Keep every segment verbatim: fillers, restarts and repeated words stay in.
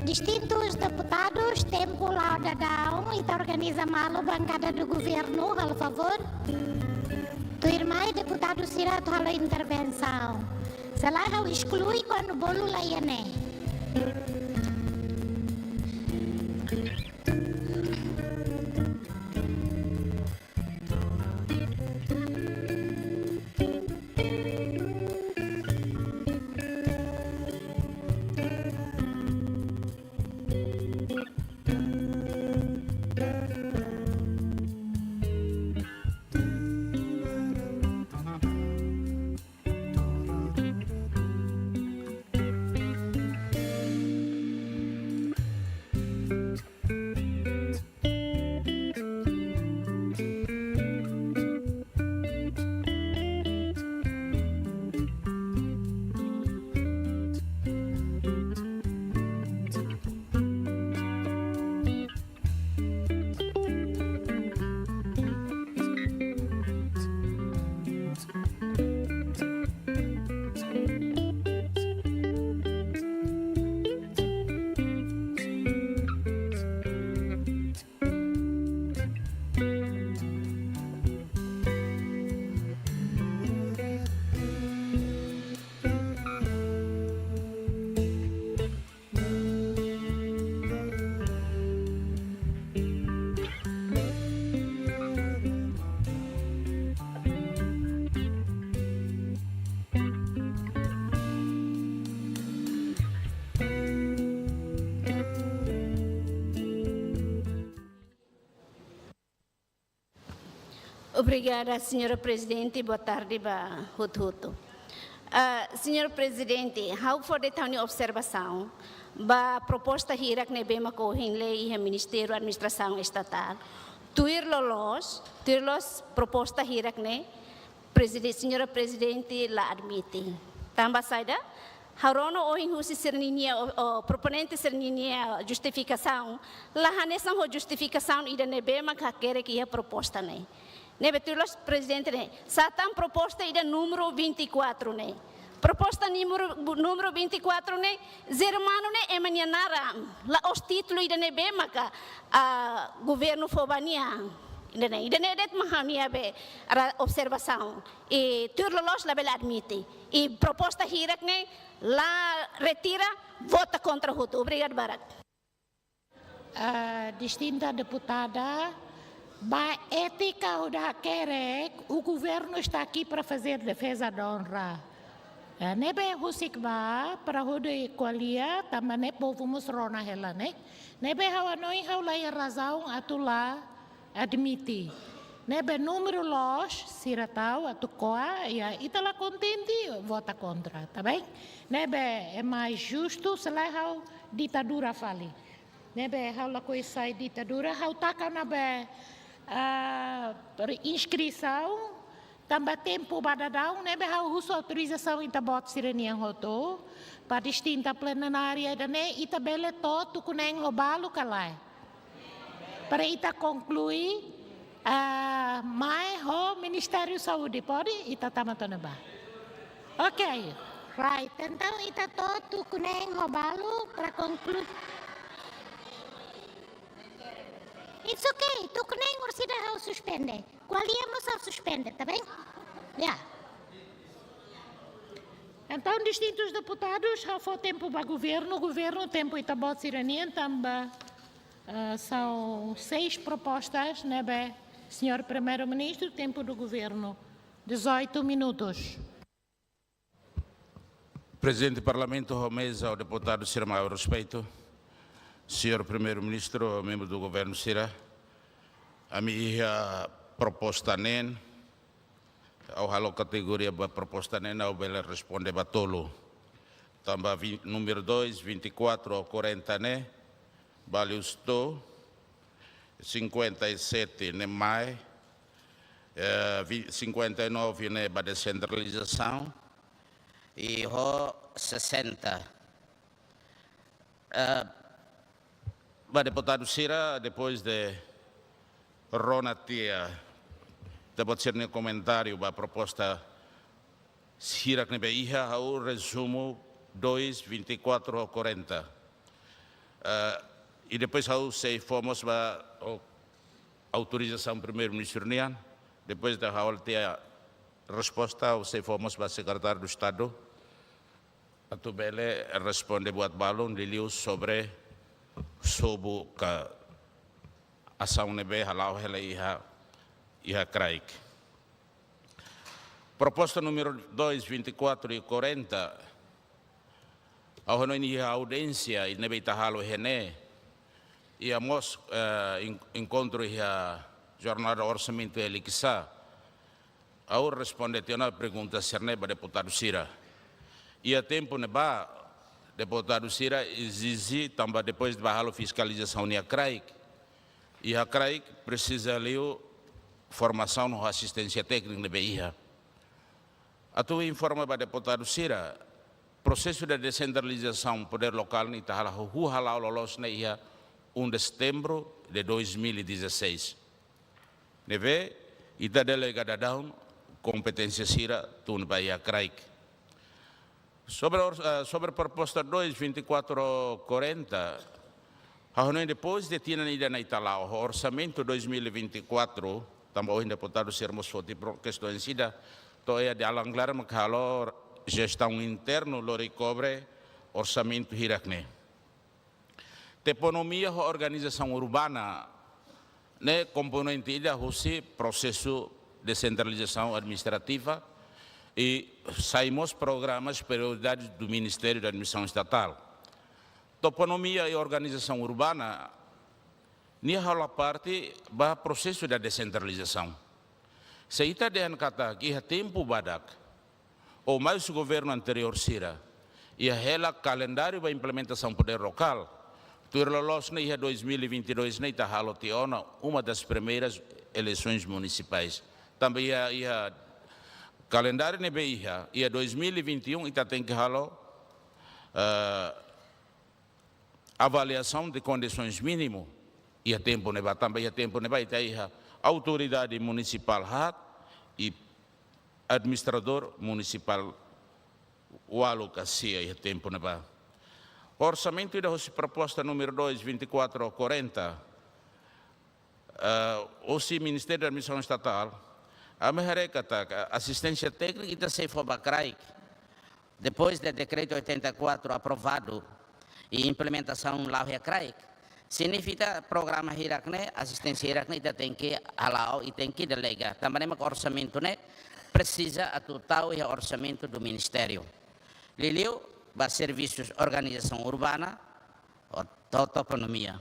Distintus deputadus, tempu la'o daudaun, ita organiza malu bankada do governu, halo favór. Tuirmai deputadu sira atu halo intervensaun. Se lae ha'u esklui kuandu bolu la iha ne'e. Obrigada, Señora Prezidente. Boa tarde ba hotu-hotu. Ah, Señor Prezidente, ha'u fó de'it ha'u-nia observasaun ba proposta hirak ne'ebé mak ohin lei iha Ministériu Administrasaun Estatál. Tuir loloos, tuir loloos proposta hirak ne'e, Prezide-, Señora Prezidente la admite. Tanba saida, ha'u rona ohin husi sira-ninia, o, o, proponente sira-ninia justifikasaun, la hanesan ho justifikasaun ida ne'ebé mak hakerek iha proposta ne'e. Ne'ebé tuir loloos Prezidente ne'e, sá tan proposta ida númeru vinte e quatro ne'e. Proposta númeru, númeru vinte e quatro ne'e, Germano ne'e ema nia naran, la'ós títulu ida ne'ebé maka, ah, governu fó ba nia. Ida-ne'e, ida-ne'e de'it mak ha'u-nia be, ara observasaun. I tuir loloos labele admite. I proposta hirak ne'e la retira, vota kontra hotu. Obrigada barak. Ah, distinta deputada, ba ética ha'u hakerek, o governo está aqui para fazer defesa da honra. Ah, ne'ebé husik ba, para hodi ko'alia, tanba ne'e povu mós rona hela ne'e. Ne'ebé ha'u hanoin ha'u la iha razaun atu la admite. Ne'ebé númeru loos, sira tau atu ko'a, ya, ita la kontente, vota kontra, tá bem? Ne'ebé é mais justo, se lae ha'u ditadura fali. Ne'ebé ha'u lakohi sai ditadura, ha'u taka ona be, ah, inskrisaun, tanba tempu ba daudaun, ne'ebé ha'u husu autorizasaun ita-boot sira-nian hotu, ba distinta plenária ida-ne'e, ita bele to'o tuku neen ho balu ka lae. Para ita konklui, ah, mai ho Ministériu Saúde, pode? Ita tama tiha ona ba. Ok, right. Entaun ita to'o tuku neen ho balu para konklui. It's ok, tuku neen orsida ha'u suspende. Ko'alia mós ha'u suspende, tá bem? Ya. Entaun, distintus deputadus, ha'u fó tempu ba governu, governu tempu ita-boot sira-nian tanba, ah, são seis propostas, ne'ebé, Señor Primeiru-Ministru, tempu do governo, dezoito minutos. Prezidente Parlamentu, ho meza, ho deputadu sira, ho respeitu. Señor Primeiru-Ministru, membru do governu sira, ami iha proposta neen, ha'u halo kategoria ba proposta neen, ha'u bele responde ba tolu. Tanba vi-, númeru dois, vinte e quatro ho quarenta ne'e, ba liu husi to'o, cinquenta e sete ne'e mai, eh, vi-, cinquenta e nove ne'e ba desentralizasaun, i ho sessenta. Eh, ba deputadu sira, depois de rona tiha ita-boot sira-nia komentáriu ba proposta hirak ne'ebé iha, ha'u rezumu dois, vinte e quatro ho quarenta. Eh, i depois ha'u sei fó mós ba, o, autorizasaun Primeiru-Ministru nian, depois de ha'u tiha resposta, ha'u sei fó mós ba Sekretáriu do Estadu, atu bele responde buat balun liuliu sobre sobu ka asaun ne'ebé hala'o hela iha, iha kraik. Proposta númeru dois, vinte e quatro i quarenta, ha'u hanoin iha audiénsia ne'ebé ita halo iha ne'e, iha mós, eh, en-, enkontru iha jornada orsamentu iha Likisá, ha'u responde tiha ona pergunta sira-ne'e ba deputadu sira. Iha tempu ne'ebá, deputadu sira ezije tanba depois de ba halo fiskalizasaun iha kraik, iha kraik presiza liu formasaun no asisténsia téknika ne'ebé iha. Atu informa ba deputadu sira, prosesu de desentralizasaun podér lokál ne'e ita hala'o, hahú hala'o loloos ne'e iha um de setembro de dois mil e dezasseis. Ne'ebé, ita delega daudaun kompeténsia sira tun ba iha kraik. Sobre or-, eh, sobre proposta dois, vinte e quatro, quarenta, ha'u hanoin depois de tinan ida ona ita la'o, orsamentu dois mil e vinte e quatro, tanba ohin deputadu sira mós foti pro-, kestaun sira, to'o iha Dalan Klaran mak halo jestaun internu lori kobre orsamentu hirak ne'e. Toponímia ho organizasaun urbana ne'e komponente ida husi prosesu desentralizasaun administrativa i sai mós programas prioridades do Ministério da Administração Estatal. Toponímia i organizasaun urbana nia hola parte ba prosesu da desentralizasaun. Se ita dehan katak iha tempu badak, ou mai husi governu anteriór sira, iha hela kalendáriu ba implementasaun podér lokál. Tuir loloos ne'e iha dois mil e vinte e dois ne'e ita halo tiha ona uma das primeiras eleições municipais. Tanba iha, iha kalendáriu ne'ebé iha, iha dois mil e vinte e um ita tenke halo, eh, avaliasaun de kondisoens mínimu iha tempu ne'ebá, tanba iha tempu ne'ebá ita iha autoridade munisipál haat i administradór munisipál ualu ka sia iha tempu ne'ebá. Orsamentu ida hosi proposta númeru dois, vinte e quatro ao quarenta, eh, hosi Ministériu Administrasaun Estatál, ami haree katak asisténsia téknika ita sei fó ba kraik. Depois de dekretu oitenta e quatro aprovadu i implementasaun la'o iha kraik, signifika programa hirak ne'e, asisténsia hirak ne'e ita tenke hala'o i tenke delega. Tanba ne'e mak orsamentu ne'e presiza atu tau iha orsamentu do ministériu. Liuliu ba servisus organizasaun urbana, ou to-, toponímia.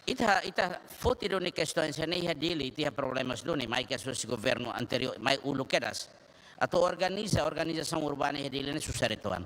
Ita, ita foti duni kestaun sira-ne'e iha Dili, ita iha problemas duni, mai kedas husi governu anteriór, mai uluk kedas. Atu organiza, organizasaun urbana iha Dili ne'e susar uitoan.